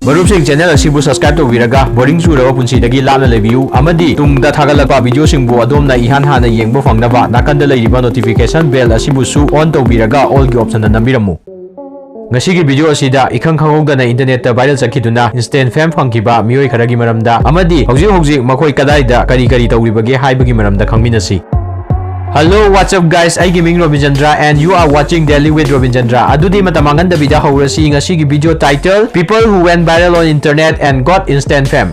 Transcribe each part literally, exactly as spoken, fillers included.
ꯃꯔꯨꯞꯁꯤꯡ, ꯆꯦꯅꯦꯜ ꯑꯁꯤꯕꯨ ꯁꯕꯁꯀ꯭ꯔꯥꯏꯕ ꯇꯧꯕꯤꯔꯒ ꯕꯣꯔꯤꯡ ꯆꯨꯔꯕ ꯄꯨꯟꯁꯤꯗꯒꯤ ꯂꯥꯞꯅ ꯂꯩꯕꯤꯌꯨ ꯑꯃꯗꯤ ꯇꯨꯡꯗ ꯊꯥꯒꯠꯂꯛꯄ ꯚꯤꯗꯤꯑꯣꯁꯤꯡꯕꯨ ꯑꯗꯣꯝꯅ ꯏꯍꯥꯟ ꯍꯥꯟꯅ ꯌꯦꯡꯕ ꯐꯪꯅꯕ ꯅꯥꯀꯟꯗ ꯂꯩꯔꯤꯕ ꯅꯣꯇꯤꯐꯤꯀꯦꯁꯟ ꯕꯦꯜ ꯑꯁꯤꯕꯨꯁꯨ ꯑꯣꯟ ꯇꯧꯕꯤꯔꯒ ꯑꯣꯜꯒꯤ ꯑꯣꯞꯁꯟꯗ ꯅꯝꯕꯤꯔꯝꯃꯨ꯫ ꯉꯁꯤꯒꯤ ꯚꯤꯗꯤꯑꯣ ꯑꯁꯤꯗ ꯏꯈꯪ ꯈꯪꯍꯧꯗꯅ ꯏꯟꯇꯔꯅꯦꯠꯇ ꯚꯥꯏꯔꯦꯜ ꯆꯠꯈꯤꯗꯨꯅ ꯏꯟꯁꯇꯦꯟ ꯐꯦꯝ ꯐꯪꯈꯤꯕ ꯃꯤꯑꯣꯏ ꯈꯔꯒꯤ ꯃꯔꯝꯗ ꯑꯃꯗꯤ ꯍꯧꯖꯤꯛ ꯍꯧꯖꯤꯛ ꯃꯈꯣꯏ ꯀꯗꯥꯏꯗ ꯀꯔꯤ ꯀꯔꯤ ꯇꯧꯔꯤꯕꯒꯦ ꯍꯥꯏꯕꯒꯤ ꯃꯔꯝꯗ ꯈꯪꯃꯤꯟꯅꯁꯤ꯫ Hello, what's up guys? ꯑꯩꯒꯤ ꯃꯤꯡ ꯔꯣꯕꯤꯟꯆꯟꯗ꯭ꯔ and you are watching Daily with ꯔꯣꯕꯤꯟꯆꯟꯗ꯭ꯔ꯫ ꯑꯗꯨꯗꯤ ꯃꯇꯝ ꯃꯥꯡꯍꯟꯗꯕꯤꯗ ꯍꯧꯔꯁꯤ ꯉꯁꯤꯒꯤ video title People who went viral on internet and got instant fame.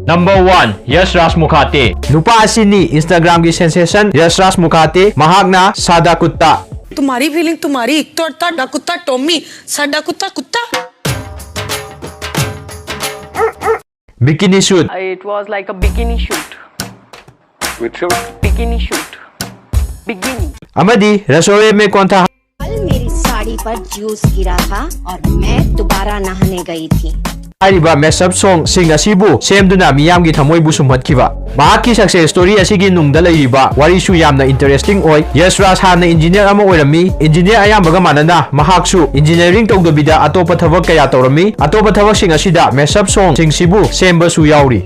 Number one, Yash ꯔꯥꯖ ꯃꯨꯈꯥꯇꯦ꯫ ꯅꯨꯄꯥ ꯑꯁꯤꯅꯤ Instagram ꯒꯤ sensation ꯌꯁ ꯔꯥꯖ ꯃꯨꯈꯥꯇꯦ꯫ ꯃꯍꯥꯛꯅ ꯁꯥꯗꯥ ꯀꯨꯠꯇꯥ꯫ तुम्हारी फीलिंग तुम्हारी, तो साडा कुत्ता टॉमी, साडा कुत्ता कुत्ता। Bikini shoot। It was like a bikini shoot. With shoot? Bikini shoot. Bikini. ꯑꯃꯗꯤ ꯔꯁꯣꯔꯦ ꯃꯦ ꯀꯣꯟꯊꯥ꯫ कल मेरी साड़ी पर जूस गिरा था और मैं दोबारा नहाने गई थी। ꯍꯥꯏꯔꯤꯕ ꯃꯦꯁꯑꯞ ꯁꯣꯡꯁꯤꯡ ꯑꯁꯤꯕꯨ ꯁꯦꯝꯗꯨꯅ ꯃꯤꯌꯥꯝꯒꯤ ꯊꯃꯣꯏꯕꯨ ꯁꯨꯝꯍꯠꯈꯤꯕ꯫ ꯃꯍꯥꯛꯀꯤ ꯁꯛꯁꯦꯁ ꯁ꯭ꯇꯣꯔꯤ ꯑꯁꯤꯒꯤ ꯅꯨꯡꯗ ꯂꯩꯔꯤꯕ ꯋꯥꯔꯤꯁꯨ ꯌꯥꯝꯅ ꯏꯟꯇꯔꯦꯁꯇꯤꯡ ꯑꯣꯏ꯫ ꯌꯁ ꯔꯥꯖ ꯍꯥꯟꯅ ꯏꯟꯖꯤꯅꯤꯌꯔ ꯑꯃ ꯑꯣꯏꯔꯝꯃꯤ꯫ ꯏꯟꯖꯤꯅꯤꯌꯔ ꯑꯌꯥꯝꯕꯒ ꯃꯥꯟꯅꯅ ꯃꯍꯥꯛꯁꯨ ꯏꯟꯖꯤꯅꯤꯌꯔꯤꯡ ꯇꯧꯗꯕꯤꯗ ꯑꯇꯣꯞꯄ ꯊꯕꯛ ꯀꯌꯥ ꯇꯧꯔꯝꯃꯤ꯫ ꯑꯇꯣꯞꯄ ꯊꯕꯛꯁꯤꯡ ꯑꯁꯤꯗ ꯃꯦꯁꯑꯞ ꯁꯣꯡꯁꯤꯡꯁꯤꯕꯨ ꯁꯦꯝꯕꯁꯨ ꯌꯥꯎꯔꯤ꯫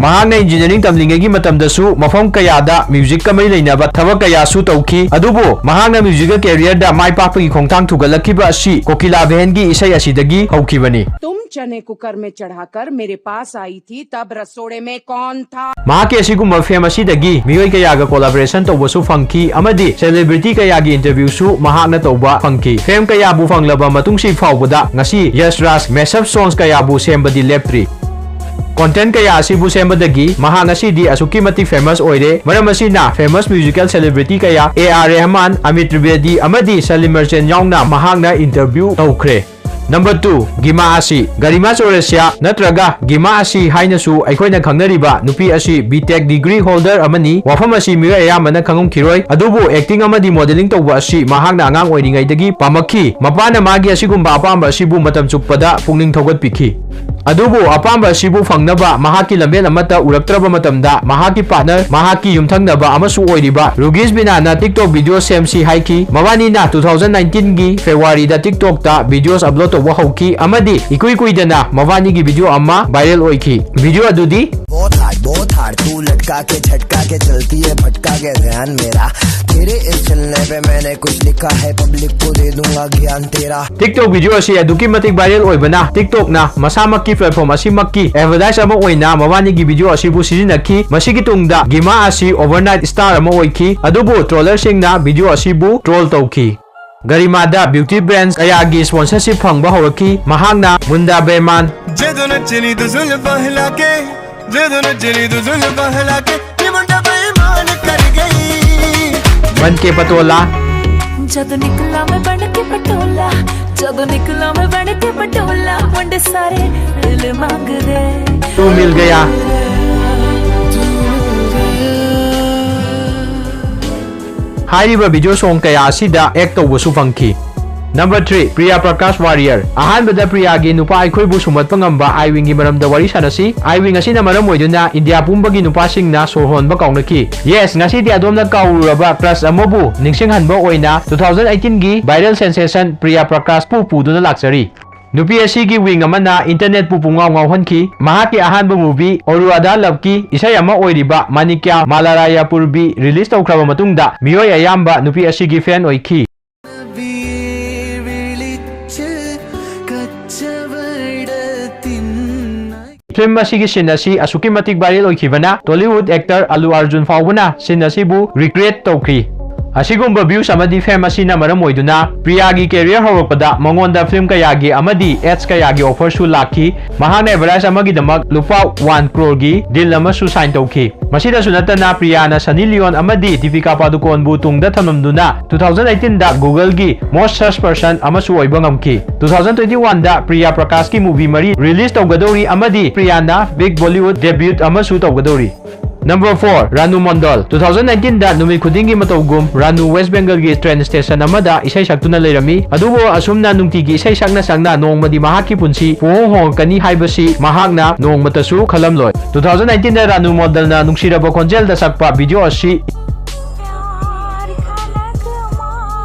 ꯃꯍꯥꯛꯅ ꯏꯟꯖꯤꯅꯤꯌꯔꯤꯡ ꯇꯝꯂꯤꯉꯩꯒꯤ ꯃꯇꯝꯗꯁꯨ ꯃꯐꯝ ꯀꯌꯥꯗ ꯃ꯭ꯌꯨꯖꯤꯛꯀ ꯃꯔꯤ ꯂꯩꯅꯕ ꯊꯕꯛ ꯀꯌꯥꯁꯨ ꯇꯧꯈꯤ, ꯑꯗꯨꯕꯨ ꯃꯍꯥꯛꯅ ꯃ꯭ꯌꯨꯖꯤꯛꯀ ꯀꯦꯔꯤꯌꯔꯗ ꯃꯥꯏ ꯄꯥꯛꯄꯒꯤ ꯈꯣꯡꯊꯥꯡ ꯊꯨꯒꯠꯂꯛꯈꯤꯕ ꯑꯁꯤ ꯀꯣꯀꯤꯂꯥ ꯚꯦꯟꯒꯤ ꯏꯁꯩ ꯑꯁꯤꯗꯒꯤ ꯍꯧꯈꯤꯕꯅꯤ꯫ तुम चने कुकर में चढ़ाकर मेरे पास आई थी, तब रसोड़े में कौन था? ꯃꯍꯥꯛꯀꯤ ꯑꯁꯤꯒꯨꯝꯕ ꯐꯦꯝ ꯑꯁꯤꯗꯒꯤ ꯃꯤꯑꯣꯏ ꯀꯌꯥꯒ ꯀꯣꯂꯥꯕꯣꯔꯦꯁꯟ ꯇꯧꯕꯁꯨ ꯐꯪꯈꯤ ꯑꯃꯗꯤ ꯁꯦꯂꯦꯕ꯭ꯔꯤꯇꯤ ꯀꯌꯥꯒꯤ ꯏꯟꯇꯔꯚ꯭ꯌꯨꯁꯨ ꯃꯍꯥꯛꯅ ꯇꯧꯕ ꯐꯪꯈꯤ꯫ ꯐꯦꯝ ꯀꯌꯥꯕꯨ ꯐꯪꯂꯕ ꯃꯇꯨꯡꯁꯤ ꯐꯥꯎꯕꯗ ꯉꯁꯤ ꯌꯁ ꯔꯥꯖ ꯃꯦꯁꯑꯞ ꯁꯣꯡꯁ ꯀꯌꯥꯕꯨ ꯁꯦꯝꯕꯗꯤ ꯂꯦꯞꯇ꯭ꯔꯤ꯫ ꯀꯣꯟꯇꯦꯟ ꯀꯌꯥ ꯑꯁꯤꯕꯨ ꯁꯦꯝꯕꯗꯒꯤ ꯃꯍꯥꯛ ꯉꯁꯤꯗꯤ ꯑꯁꯨꯛꯀꯤ ꯃꯇꯤꯛ ꯐꯦꯃꯁ ꯑꯣꯏꯔꯦ꯫ ꯃꯔꯝ ꯑꯁꯤꯅ ꯐꯦꯃꯁ ꯃ꯭ꯌꯨꯖꯤꯀꯦꯜ ꯁꯦꯂꯦꯕ꯭ꯔꯤꯇꯤ ꯀꯌꯥ ꯑꯦ ꯑꯥꯔ ꯔꯦꯍꯃꯥꯟ, ꯑꯃꯤꯠ ꯇ꯭ꯔꯤꯕꯦꯗꯤ ꯑꯃꯗꯤ ꯁꯂꯤꯝ ꯃꯔꯆꯦꯟ ꯌꯥꯎꯅ ꯃꯍꯥꯛꯅ ꯏꯟꯇꯔꯚ꯭ꯌꯨ ꯇꯧꯈ꯭ꯔꯦ꯫ ꯅꯝꯕꯔ ꯇꯨ, ꯒꯤꯃꯥ ꯑꯁꯤ꯫ ꯒꯔꯤꯃꯥ ꯆꯧꯔꯁꯤꯌꯥ ꯅꯠꯇ꯭ꯔꯒ ꯒꯤꯃꯥ ꯑꯁꯤ ꯍꯥꯏꯅꯁꯨ ꯑꯩꯈꯣꯏꯅ ꯈꯪꯅꯔꯤꯕ ꯅꯨꯄꯤ ꯑꯁꯤ ꯕꯤ ꯇꯦꯛ ꯗꯤꯒ꯭ꯔꯤ ꯍꯣꯜꯗꯔ ꯑꯃꯅꯤ꯫ ꯋꯥꯐꯝ ꯑꯁꯤ ꯃꯤꯑꯣꯏ ꯑꯌꯥꯝꯕꯅ ꯈꯪꯉꯝꯈꯤꯔꯣꯏ, ꯑꯗꯨꯕꯨ ꯑꯦꯛꯇꯤꯡ ꯑꯃꯗꯤ ꯃꯣꯗꯦꯂꯤꯡ ꯇꯧꯕ ꯑꯁꯤ ꯃꯍꯥꯛꯅ ꯑꯉꯥꯡ ꯑꯣꯏꯔꯤꯉꯩꯗꯒꯤ ꯄꯥꯝꯂꯛꯈꯤ꯫ ꯃꯄꯥꯅ ꯃꯥꯒꯤ ꯑꯁꯤꯒꯨꯝꯕ ꯑꯄꯥꯝꯕ ꯑꯁꯤꯕꯨ ꯃꯇꯝ ꯆꯨꯞꯄꯗ ꯄꯨꯛꯅꯤꯡ ꯊꯧꯒꯠꯄꯤꯈꯤ꯫ ꯑꯗꯨꯕꯨ ꯑꯄꯥꯝꯕ ꯑꯁꯤꯕꯨ ꯐꯪꯅꯕ ꯃꯍꯥꯛꯀꯤ ꯂꯝꯕꯦꯜ ꯑꯃꯠꯇ ꯎꯔꯛꯇ꯭ꯔꯕ ꯃꯇꯝꯗ, ꯃꯍꯥꯛꯀꯤ partner, ꯃꯍꯥꯛꯀꯤ ꯌꯨꯝꯊꯪꯅꯕ ꯑꯃꯁꯨ ꯑꯣꯏꯔꯤꯕ ꯔꯨꯒꯤꯁ ꯕꯤꯅꯥꯅ TikTok video ꯁꯦꯝꯁꯤ ꯍꯥꯏꯈꯤ꯫ ꯃꯕꯥꯅꯤꯅ two thousand nineteen ꯒꯤ February ꯗ TikTok ꯇ videos upload ꯇꯧꯕ ꯍꯧꯈꯤ ꯑꯃꯗꯤ ꯏꯀꯨꯏ ꯀꯨꯏꯗꯅ ꯃꯕꯥꯅꯤꯒꯤ video ꯑꯃ viral ꯑꯣꯏꯈꯤ꯫ Video ꯑꯗꯨꯗꯤ बहुत hard, बहुत hard, तू लटका के झटका के चलती है भटका के ध्यान मेरा, तेरे इस चलने पे मैंने कुछ लिखा है, public को दे दूंगा ज्ञान तेरा। TikTok video ꯑꯁꯤ ꯑꯗꯨꯛꯀꯤ ꯃꯇꯤꯛ viral ꯑꯣꯏꯕꯅ, TikTok ꯅ ꯃꯁꯥꯃꯛꯀꯤ platform ꯑꯁꯤꯃꯛꯀꯤ advertise ꯑꯃ ꯑꯣꯏꯅ ꯃꯕꯥꯅꯤꯒꯤ video ꯑꯁꯤꯕꯨ ꯁꯤꯖꯤꯟꯅꯈꯤ꯫ ꯃꯁꯤꯒꯤ ꯇꯨꯡꯗ ꯒꯤꯃꯥ ꯑꯁꯤ overnight star ꯑꯃ ꯑꯣꯏꯈꯤ, ꯑꯗꯨꯕꯨ troller ꯁꯤꯡꯅ video ꯑꯁꯤꯕꯨ troll ꯇꯧꯈꯤ꯫ ꯒꯔꯤꯃꯥꯗ beauty brands ꯀꯌꯥꯒꯤ sponsorship ꯐꯪꯕ ꯍꯧꯔꯛꯈꯤ꯫ ꯃꯍꯥꯛꯅ ꯃꯨꯟꯗꯥ ꯕꯦꯃꯥꯟ, ਜਦੋਂ ਨੱਚਣੀ ਤੂੰ ਜ਼ੁਲਫਾਂ ਹਿਲਾ ਕੇ, ਜਦੋਂ ਨੱਚਣੀ ਤੂੰ ਜ਼ੁਲਫਾਂ ਹਿਲਾ ਕੇ, ਨੀ ਮੁੰਡਾ ਬੇਈਮਾਨ ਕਰ ਗਈ। ਬਨ ਕੇ ਪਟੋਲਾ, जब निकला मैं बन के पटोला, जब निकला मैं बन के पटोला, मुंडे सारे दिल मांगदे। तू मिल गया ꯍꯥꯏꯔꯤꯕ video song ꯀꯌꯥ ꯑꯁꯤꯗ act ꯇꯧꯕꯁꯨ ꯐꯪꯈꯤ꯫ Number three, Priya Prakash Warrior꯫ ꯑꯍꯥꯟꯕꯗ ꯄ꯭ꯔꯤꯌꯥꯒꯤ ꯅꯨꯄꯥ ꯑꯩꯈꯣꯏꯕꯨ ꯁꯨꯝꯍꯠꯄ ꯉꯝꯕ I Wing ꯒꯤ ꯃꯔꯝꯗ ꯋꯥꯔꯤ ꯁꯥꯟꯅꯁꯤ꯫ I Wing ꯑꯁꯤꯅ ꯃꯔꯝ ꯑꯣꯏꯗꯨꯅ ꯏꯟꯗꯤꯌꯥ ꯄꯨꯝꯕꯒꯤ ꯅꯨꯄꯥꯁꯤꯡꯅ ꯁꯣꯔ ꯍꯣꯟꯕ ꯀꯥꯎꯅꯈꯤ꯫ Yes, ꯉꯁꯤꯗꯤ ꯑꯗꯣꯝꯅ ꯀꯥꯎꯔꯨꯔꯕ crush ꯑꯃꯕꯨ ꯅꯤꯡꯁꯤꯡꯍꯟꯕ ꯑꯣꯏꯅ two thousand eighteen ꯒꯤ viral sensation Priya Prakash ꯄꯨ ꯄꯨꯗꯨꯅ ꯂꯥꯛꯆꯔꯤ꯫ ꯅꯨꯄꯤ ꯑꯁꯤꯒꯤ wing ꯑꯃꯅ internet ꯄꯨ ꯄꯨꯡꯉꯥꯎ ꯉꯥꯎꯍꯟꯈꯤ꯫ ꯃꯍꯥꯛꯀꯤ ꯑꯍꯥꯟꯕ movie Aur Aadha Love ꯀꯤ ꯏꯁꯩ ꯑꯃ ꯑꯣꯏꯔꯤꯕ Manikya Malaraya Purbi release ꯇꯧꯈ꯭ꯔꯕ ꯃꯇꯨꯡꯗ, ꯃꯤꯑꯣꯏ ꯑꯌꯥꯝꯕ ꯅꯨꯄꯤ ꯑꯁꯤꯒꯤ fan ꯑꯣꯏꯈꯤ꯫ Film ꯑꯁꯤꯒꯤ scene ꯑꯁꯤ ꯑꯁꯨꯛꯀꯤ ꯃꯇꯤꯛ viral ꯑꯣꯏꯈꯤꯕꯅ, Tollywood actor Allu Arjun ꯐꯥꯎꯕꯅ scene ꯑꯁꯤꯕꯨ recreate ꯇꯧꯈꯤ꯫ ꯑꯁꯤꯒꯨꯝꯕ views ꯑꯃꯗꯤ fame ꯑꯁꯤꯅ ꯃꯔꯝ ꯑꯣꯏꯗꯨꯅ, ꯄ꯭ꯔꯤꯌꯥꯒꯤ career ꯍꯧꯔꯛꯄꯗ ꯃꯉꯣꯟꯗ film ꯀꯌꯥꯒꯤ ꯑꯃꯗꯤ ads ꯀꯌꯥꯒꯤ offer ꯁꯨ ꯂꯥꯛꯈꯤ꯫ ꯃꯍꯥꯛꯅ advertise ꯑꯃꯒꯤꯗꯃꯛ ꯂꯨꯄꯥ one crore ꯒꯤ deal ꯑꯃꯁꯨ sign ꯇꯧꯈꯤ꯫ ꯃꯁꯤꯗꯁꯨ ꯅꯠꯇꯅ, ꯄ꯭ꯔꯤꯌꯥꯅ Sunny Leone ꯑꯃꯗꯤ Deepika Padukone ꯕꯨ ꯇꯨꯡꯗ ꯊꯝꯂꯝꯗꯨꯅ, two thousand eighteen ꯗ Google ꯒꯤ most search person ꯑꯃꯁꯨ ꯑꯣꯏꯕ ꯉꯝꯈꯤ꯫ Two thousand twenty one ꯗ Priya Prakash ꯀꯤ movie ꯃꯔꯤ release ꯇꯧꯒꯗꯧꯔꯤ ꯑꯃꯗꯤ ꯄ꯭ꯔꯤꯌꯥꯅ big Bollywood debut ꯑꯃꯁꯨ ꯇꯧꯒꯗꯧꯔꯤ꯫ Number four, ꯔꯥꯅꯨ ꯃꯣꯟꯗꯜ꯫ Two thousand nineteen ꯗ ꯅꯨꯃꯤꯠ ꯈꯨꯗꯤꯡꯒꯤ ꯃꯇꯧꯒꯨꯝ ꯔꯥꯅꯨ ꯋꯦꯁ ꯕꯦꯡꯒꯜꯒꯤ ꯇ꯭ꯔꯦꯟ ꯁ꯭ꯇꯦꯁꯟ ꯑꯃꯗ ꯏꯁꯩ ꯁꯛꯇꯨꯅ ꯂꯩꯔꯝꯃꯤ꯫ ꯑꯗꯨꯕꯨ ꯑꯁꯨꯝꯅ ꯅꯨꯡꯇꯤꯒꯤ ꯏꯁꯩ ꯁꯛꯅ ꯁꯛꯅ ꯅꯣꯡꯃꯗꯤ ꯃꯍꯥꯛꯀꯤ ꯄꯨꯟꯁꯤ ꯄꯨꯡꯍꯣꯡ ꯍꯣꯡꯉꯛꯀꯅꯤ ꯍꯥꯏꯕꯁꯤ ꯃꯍꯥꯛꯅ ꯅꯣꯡꯃꯇꯁꯨ ꯈꯜꯂꯝꯂꯣꯏ꯫ Two thousand nineteen ꯗ ꯔꯥꯅꯨ ꯃꯣꯟꯗꯜꯅ ꯅꯨꯡꯁꯤꯔꯕ ꯈꯣꯟꯖꯦꯜꯗ ꯁꯛꯄ ꯚꯤꯗꯤꯑꯣ ꯑꯁꯤ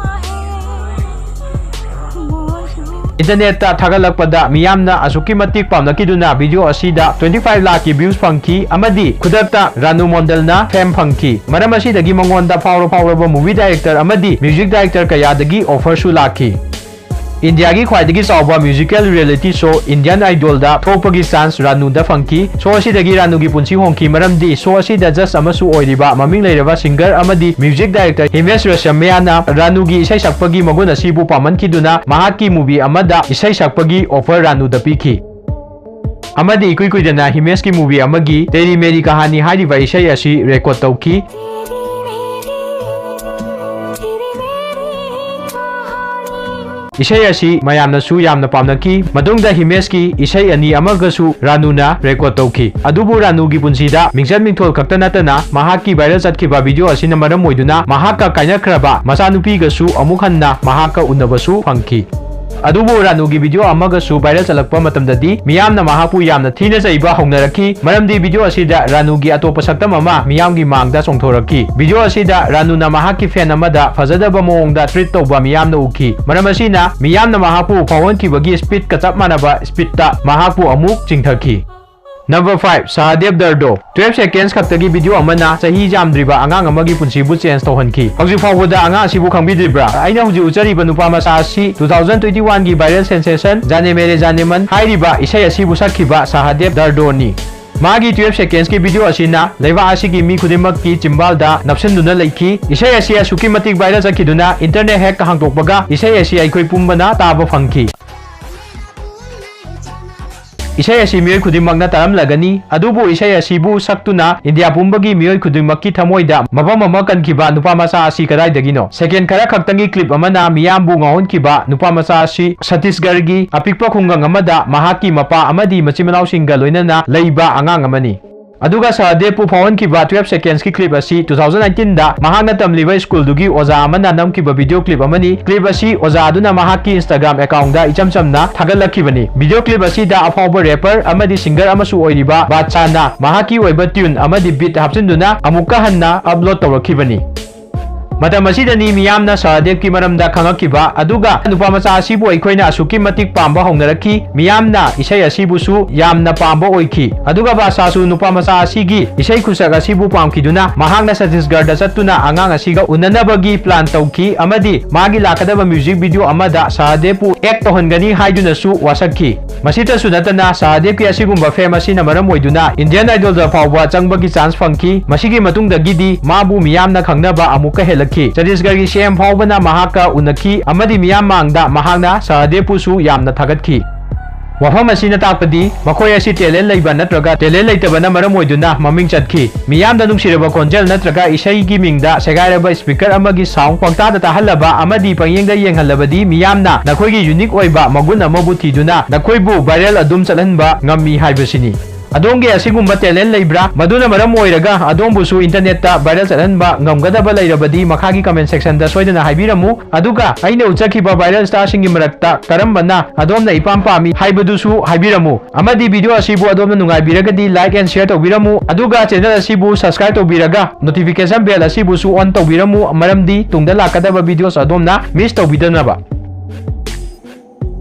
ꯏꯟꯇꯔꯅꯦꯠꯇ ꯊꯥꯒꯠꯂꯛꯄꯗ ꯃꯤꯌꯥꯝꯅ ꯑꯁꯨꯛꯀꯤ ꯃꯇꯤꯛ ꯄꯥꯝꯅꯈꯤꯗꯨꯅ ꯚꯤꯗꯤꯑꯣ ꯑꯁꯤꯗ twenty five ꯂꯥꯈꯀꯤ views ꯐꯪꯈꯤ ꯑꯃꯗꯤ ꯈꯨꯗꯛꯇ ꯔꯥꯅꯨ ꯃꯣꯟꯗꯜꯅ fame ꯐꯪꯈꯤ꯫ ꯃꯔꯝ ꯑꯁꯤꯗꯒꯤ ꯃꯉꯣꯟꯗ ꯐꯥꯎꯔ ꯐꯥꯎꯔꯕ movie director ꯑꯃꯗꯤ music director ꯀꯌꯥꯗꯒꯤ offerꯁꯨ ꯂꯥꯛꯈꯤ꯫ ꯏꯟꯗꯤꯌꯥꯒꯤ ꯈ꯭ꯋꯥꯏꯗꯒꯤ ꯆꯥꯎꯕ musical reality show Indian Idolꯗ ꯊꯣꯛꯄꯒꯤ chance ꯔꯥꯅꯨꯗ ꯐꯪꯈꯤ꯫ Show ꯑꯁꯤꯗꯒꯤ ꯔꯥꯅꯨꯒꯤ ꯄꯨꯟꯁꯤ ꯍꯣꯡꯈꯤ, ꯃꯔꯝꯗꯤ show ꯑꯁꯤꯗ judge ꯑꯃꯁꯨ ꯑꯣꯏꯔꯤꯕ ꯃꯃꯤꯡ ꯂꯩꯔꯕ singer ꯑꯃꯗꯤ music director ꯍꯤꯃꯦꯁ ꯔꯦꯁꯃꯤꯌꯥꯅ ꯔꯥꯅꯨꯒꯤ ꯏꯁꯩ ꯁꯛꯄꯒꯤ ꯃꯒꯨꯟ ꯑꯁꯤꯕꯨ ꯄꯥꯝꯃꯟꯈꯤꯗꯨꯅ ꯃꯍꯥꯛꯀꯤ movie ꯑꯃꯗ ꯏꯁꯩ ꯁꯛꯄꯒꯤ offer ꯔꯥꯅꯨꯗ ꯄꯤꯈꯤ꯫ ꯑꯃꯗꯤ ꯏꯀꯨꯏ ꯀꯨꯏꯗꯅ ꯍꯤꯃꯦꯁꯀꯤ movie ꯑꯃꯒꯤ ꯇꯦꯔꯤ ꯃꯦꯔꯤ ꯀꯍꯥꯅꯤ ꯍꯥꯏꯔꯤꯕ ꯏꯁꯩ ꯑꯁꯤ record ꯇꯧꯈꯤ꯫ ꯏꯁꯩ ꯑꯁꯤ ꯃꯌꯥꯝꯅꯁꯨ ꯌꯥꯝꯅ ꯄꯥꯝꯅꯈꯤ꯫ ꯃꯇꯨꯡꯗ ꯍꯤꯃꯦꯁꯀꯤ ꯏꯁꯩ ꯑꯅꯤ ꯑꯃꯒꯁꯨ ꯔꯥꯅꯨꯅ record ꯇꯧꯈꯤ꯫ ꯑꯗꯨꯕꯨ ꯔꯥꯅꯨꯒꯤ ꯄꯨꯟꯁꯤꯗ ꯃꯤꯡꯆꯠ ꯃꯤꯡꯊꯣꯜ ꯈꯛꯇ ꯅꯠꯇꯅ ꯃꯍꯥꯛꯀꯤ viral ꯆꯠꯈꯤꯕ ꯚꯤꯗꯤꯑꯣ ꯑꯁꯤꯅ ꯃꯔꯝ ꯑꯣꯏꯗꯨꯅ ꯃꯍꯥꯛꯀ ꯀꯥꯏꯅꯈ꯭ꯔꯕ ꯃꯆꯥꯅꯨꯄꯤꯒꯁꯨ ꯑꯃꯨꯛ ꯍꯟꯅ ꯃꯍꯥꯛꯀ ꯎꯅꯕꯁꯨ ꯐꯪꯈꯤ꯫ ꯑꯗꯨꯕꯨ ꯔꯥꯅꯨꯒꯤ ꯚꯤꯗꯤꯑꯣ ꯑꯃꯒꯁꯨ viral ꯆꯠꯂꯛꯄ ꯃꯇꯝꯗꯗꯤ ꯃꯤꯌꯥꯝꯅ ꯃꯍꯥꯛꯄꯨ ꯌꯥꯝꯅ ꯊꯤꯅ ꯆꯩꯕ ꯍꯧꯅꯔꯛꯈꯤ, ꯃꯔꯝꯗꯤ ꯚꯤꯗꯤꯑꯣ ꯑꯁꯤꯗ ꯔꯥꯅꯨꯒꯤ ꯑꯇꯣꯞꯄ ꯁꯛꯇꯝ ꯑꯃ ꯃꯤꯌꯥꯝꯒꯤ ꯃꯥꯡꯗ ꯆꯣꯡꯊꯣꯔꯛꯈꯤ꯫ ꯚꯤꯗꯤꯑꯣ ꯑꯁꯤꯗ ꯔꯥꯅꯨꯅ ꯃꯍꯥꯛꯀꯤ fan ꯑꯃꯗ ꯐꯖꯗꯕ ꯃꯑꯣꯡꯗ treat ꯇꯧꯕ ꯃꯤꯌꯥꯝꯅ ꯎꯈꯤ꯫ ꯃꯔꯝ ꯑꯁꯤꯅ ꯃꯤꯌꯥꯝꯅ ꯃꯍꯥꯛꯄꯨ ꯐꯥꯎꯍꯟꯈꯤꯕꯒꯤ speedꯀ ꯆꯞ ꯃꯥꯟꯅꯕ speedꯇ ꯃꯍꯥꯛꯄꯨ ꯑꯃꯨꯛ ꯆꯤꯡꯊꯈꯤ꯫ Number five, ꯁꯍꯗꯦꯕ ꯗꯔꯗꯣ꯫ Twelve seconds ꯈꯛꯇꯒꯤ ꯚꯤꯗꯤꯑꯣ ꯑꯃꯅ ꯆꯍꯤ ꯌꯥꯝꯗ꯭ꯔꯤꯕ ꯑꯉꯥꯡ ꯑꯃꯒꯤ ꯄꯨꯟꯁꯤꯕꯨ change ꯇꯧꯍꯟꯈꯤ꯫ ꯍꯧꯖꯤꯛ ꯐꯥꯎꯕꯗ ꯑꯉꯥꯡ ꯑꯁꯤꯕꯨ ꯈꯪꯕꯤꯗ꯭ꯔꯤꯕ꯭ꯔꯥ? ꯑꯩꯅ ꯍꯧꯖꯤꯛ ꯎꯠꯆꯔꯤꯕ ꯅꯨꯄꯥ ꯃꯆꯥ ꯑꯁꯤ two thousand twenty one ꯒꯤ viral sensation ꯖꯥꯅꯦ ꯃꯦꯔꯦ ꯖꯥꯅꯦ ꯃꯟ ꯍꯥꯏꯔꯤꯕ ꯏꯁꯩ ꯑꯁꯤꯕꯨ ꯁꯛꯈꯤꯕ ꯁꯍꯗꯦꯕ ꯗꯔꯗꯣꯅꯤ꯫ ꯃꯥꯒꯤ twelve seconds ꯀꯤ ꯚꯤꯗꯤꯑꯣ ꯑꯁꯤꯅ ꯂꯩꯕꯥꯛ ꯑꯁꯤꯒꯤ ꯃꯤ ꯈꯨꯗꯤꯡꯃꯛꯀꯤ ꯆꯤꯝꯕꯥꯜꯗ ꯅꯞꯁꯤꯟꯗꯨꯅ ꯂꯩꯈꯤ꯫ ꯏꯁꯩ ꯑꯁꯤ ꯑꯁꯨꯛꯀꯤ ꯃꯇꯤꯛ viral ꯆꯠꯈꯤꯗꯨꯅ internet ꯍꯦꯛ ꯍꯥꯡꯗꯣꯛꯄꯒ ꯏꯁꯩ ꯑꯁꯤ ꯑꯩꯈꯣꯏ ꯄꯨꯝꯕꯅ ꯇꯥꯕ ꯐꯪꯈꯤ꯫ ꯏꯁꯩ ꯑꯁꯤ ꯃꯤꯑꯣꯏ ꯈꯨꯗꯤꯡꯃꯛꯅ ꯇꯥꯔꯝꯂꯒꯅꯤ, ꯑꯗꯨꯕꯨ ꯏꯁꯩ ꯑꯁꯤꯕꯨ ꯁꯛꯇꯨꯅ ꯏꯟꯗꯤꯌꯥ ꯄꯨꯝꯕꯒꯤ ꯃꯤꯑꯣꯏ ꯈꯨꯗꯤꯡꯃꯛꯀꯤ ꯊꯃꯣꯏꯗ ꯃꯐꯝ ꯑꯃ ꯀꯟꯈꯤꯕ ꯅꯨꯄꯥ ꯃꯆꯥ ꯑꯁꯤ ꯀꯗꯥꯏꯗꯒꯤꯅꯣ? Second ꯈꯔ ꯈꯛꯇꯪꯒꯤ clip ꯑꯃꯅ ꯃꯤꯌꯥꯝꯕꯨ ꯉꯥꯎꯍꯟꯈꯤꯕ ꯅꯨꯄꯥ ꯃꯆꯥ ꯑꯁꯤ ꯁꯠꯇꯤꯁꯒꯔꯒꯤ ꯑꯄꯤꯛꯄ ꯈꯨꯡꯒꯪ ꯑꯃꯗ ꯃꯍꯥꯛꯀꯤ ꯃꯄꯥ ꯑꯃꯗꯤ ꯃꯆꯤꯟ ꯃꯅꯥꯎꯁꯤꯡꯒ ꯂꯣꯏꯅꯅ ꯂꯩꯕ ꯑꯉꯥꯡ ꯑꯃꯅꯤ꯫ ꯑꯗꯨꯒ ꯁꯍꯗꯦꯕꯄꯨ ꯐꯥꯎꯍꯟꯈꯤꯕ twelve secondsꯀꯤ clip ꯑꯁꯤ two thousand nineteenꯗ ꯃꯍꯥꯛꯅ ꯇꯝꯂꯤꯕ ꯁ꯭ꯀꯨꯜꯗꯨꯒꯤ ꯑꯣꯖꯥ ꯑꯃꯅ ꯅꯝꯈꯤꯕ video clip ꯑꯃꯅꯤ꯫ Clip ꯑꯁꯤ ꯑꯣꯖꯥ ꯑꯗꯨꯅ ꯃꯍꯥꯛꯀꯤ Instagram accountꯗ ꯏꯆꯝ ꯆꯝꯅ ꯊꯥꯒꯠꯂꯛꯈꯤꯕꯅꯤ꯫ Video clip ꯑꯁꯤꯗ ꯑꯐꯥꯎꯕ rapper ꯑꯃꯗꯤ singer ꯑꯃꯁꯨ ꯑꯣꯏꯔꯤꯕ ꯕꯥꯗꯁꯥꯅ ꯃꯍꯥꯛꯀꯤ ꯑꯣꯏꯕ tune ꯑꯃꯗꯤ beat ꯍꯥꯞꯆꯤꯟꯗꯨꯅ ꯑꯃꯨꯛꯀ ꯍꯟꯅ upload ꯇꯧꯔꯛꯈꯤꯕꯅꯤ꯫ ꯃꯇꯝ ꯑꯁꯤꯗꯅꯤ ꯃꯤꯌꯥꯝꯅ ꯁꯍꯗꯦꯕꯀꯤ ꯃꯔꯝꯗ ꯈꯪꯉꯛꯈꯤꯕ, ꯑꯗꯨꯒ ꯅꯨꯄꯥ ꯃꯆꯥ ꯑꯁꯤꯕꯨ ꯑꯩꯈꯣꯏꯅ ꯑꯁꯨꯛꯀꯤ ꯃꯇꯤꯛ ꯄꯥꯝꯕ ꯍꯧꯅꯔꯛꯈꯤ꯫ ꯃꯤꯌꯥꯝꯅ ꯏꯁꯩ ꯑꯁꯤꯕꯨꯁꯨ ꯌꯥꯝꯅ ꯄꯥꯝꯕ ꯑꯣꯏꯈꯤ꯫ ꯑꯗꯨꯒ ꯕꯥꯗꯁꯥꯁꯨ ꯅꯨꯄꯥ ꯃꯆꯥ ꯑꯁꯤꯒꯤ ꯏꯁꯩ ꯈꯨꯁꯛ ꯑꯁꯤꯕꯨ ꯄꯥꯝꯈꯤꯗꯨꯅ ꯃꯍꯥꯛꯅ ꯆꯇꯤꯁꯒꯔꯗ ꯆꯠꯇꯨꯅ ꯑꯉꯥꯡ ꯑꯁꯤꯒ ꯎꯅꯅꯕꯒꯤ plan ꯇꯧꯈꯤ ꯑꯃꯗꯤ ꯃꯥꯒꯤ ꯂꯥꯛꯀꯗꯕ music video ꯑꯃꯗ ꯁꯍꯗꯦꯕꯄꯨ act ꯇꯧꯍꯟꯒꯅꯤ ꯍꯥꯏꯗꯨꯅꯁꯨ ꯋꯥꯁꯛꯈꯤ꯫ ꯃꯁꯤꯇꯁꯨ ꯅꯠꯇꯅ ꯁꯍꯗꯦꯕꯀꯤ ꯑꯁꯤꯒꯨꯝꯕ fame ꯑꯁꯤꯅ ꯃꯔꯝ ꯑꯣꯏꯗꯨꯅ Indian Idolꯗ ꯐꯥꯎꯕ ꯆꯪꯕꯒꯤ chance ꯐꯪꯈꯤ꯫ ꯃꯁꯤꯒꯤ ꯃꯇꯨꯡꯗꯒꯤꯗꯤ ꯃꯥꯕꯨ ꯃꯤꯌꯥꯝꯅ ꯈꯪꯅꯕ ꯑꯃꯨꯛꯀ ꯍꯦꯜꯂꯛꯈꯤ꯫ ꯆꯇꯤꯁꯒꯔꯒꯤ C M ꯐꯥꯎꯕꯅ ꯃꯍꯥꯛꯀ ꯎꯅꯈꯤ ꯑꯃꯗꯤ ꯃꯤꯌꯥꯝ ꯃꯥꯡꯗ ꯃꯍꯥꯛꯅ ꯁꯍꯗꯦꯕꯄꯨꯁꯨ ꯌꯥꯝꯅ ꯊꯥꯒꯠꯈꯤ꯫ ꯋꯥꯐꯝ ꯑꯁꯤꯅ ꯇꯥꯛꯄꯗꯤ ꯃꯈꯣꯏ ꯑꯁꯤ talent ꯂꯩꯕ ꯅꯠꯇ꯭ꯔꯒ talent ꯂꯩꯇꯕꯅ ꯃꯔꯝ ꯑꯣꯏꯗꯨꯅ ꯃꯃꯤꯡ ꯆꯠꯈꯤ꯫ ꯃꯤꯌꯥꯝꯗ ꯅꯨꯡꯁꯤꯔꯕ ꯈꯣꯟꯖꯦꯜ ꯅꯠꯇ꯭ꯔꯒ ꯏꯁꯩꯒꯤ ꯃꯤꯡꯗ ꯁꯦꯒꯥꯏꯔꯕ speaker ꯑꯃꯒꯤ sound ꯄꯪꯇꯥꯗ ꯇꯥꯍꯜꯂꯕ ꯑꯃꯗꯤ ꯄꯪꯌꯦꯡꯗ ꯌꯦꯡꯍꯜꯂꯕꯗꯤ ꯃꯤꯌꯥꯝꯅ ꯅꯈꯣꯏꯒꯤ unique ꯑꯣꯏꯕ ꯃꯒꯨꯟ ꯑꯃꯕꯨ ꯊꯤꯗꯨꯅ ꯅꯈꯣꯏꯕꯨ viral ꯑꯗꯨꯝ ꯆꯠꯍꯟꯕ ꯉꯝꯃꯤ ꯍꯥꯏꯕꯁꯤꯅꯤ꯫ ꯑꯗꯣꯝꯒꯤ ꯑꯁꯤꯒꯨꯝꯕ talent ꯂꯩꯕ꯭ꯔꯥ? ꯃꯗꯨꯅ ꯃꯔꯝ ꯑꯣꯏꯔꯒ ꯑꯗꯣꯝꯕꯨꯁꯨ internetꯇ viral ꯆꯠꯍꯟꯕ ꯉꯝꯒꯗꯕ ꯂꯩꯔꯕꯗꯤ ꯃꯈꯥꯒꯤ comment sectionꯗ ꯁꯣꯏꯗꯅ ꯍꯥꯏꯕꯤꯔꯝꯃꯨ꯫ ꯑꯗꯨꯒ ꯑꯩꯅ ꯎꯠꯆꯈꯤꯕ viral starꯁꯤꯡꯒꯤ ꯃꯔꯛꯇ ꯀꯔꯝꯕꯅ ꯑꯗꯣꯝꯅ ꯏꯄꯥꯝ ꯄꯥꯝꯃꯤ ꯍꯥꯏꯕꯗꯨꯁꯨ ꯍꯥꯏꯕꯤꯔꯝꯃꯨ꯫ ꯑꯃꯗꯤ video ꯑꯁꯤꯕꯨ ꯑꯗꯣꯝꯅ ꯅꯨꯡꯉꯥꯏꯕꯤꯔꯒꯗꯤ like and share ꯇꯧꯕꯤꯔꯝꯃꯨ꯫ ꯑꯗꯨꯒ channel ꯑꯁꯤꯕꯨ subscribe ꯇꯧꯕꯤꯔꯒ notification bell ꯑꯁꯤꯕꯨꯁꯨ on ꯇꯧꯕꯤꯔꯝꯃꯨ, ꯃꯔꯝꯗꯤ ꯇꯨꯡꯗ ꯂꯥꯛꯀꯗꯕ videos ꯑꯗꯣꯝꯅ miss ꯇꯧꯕꯤꯗꯅꯕ꯫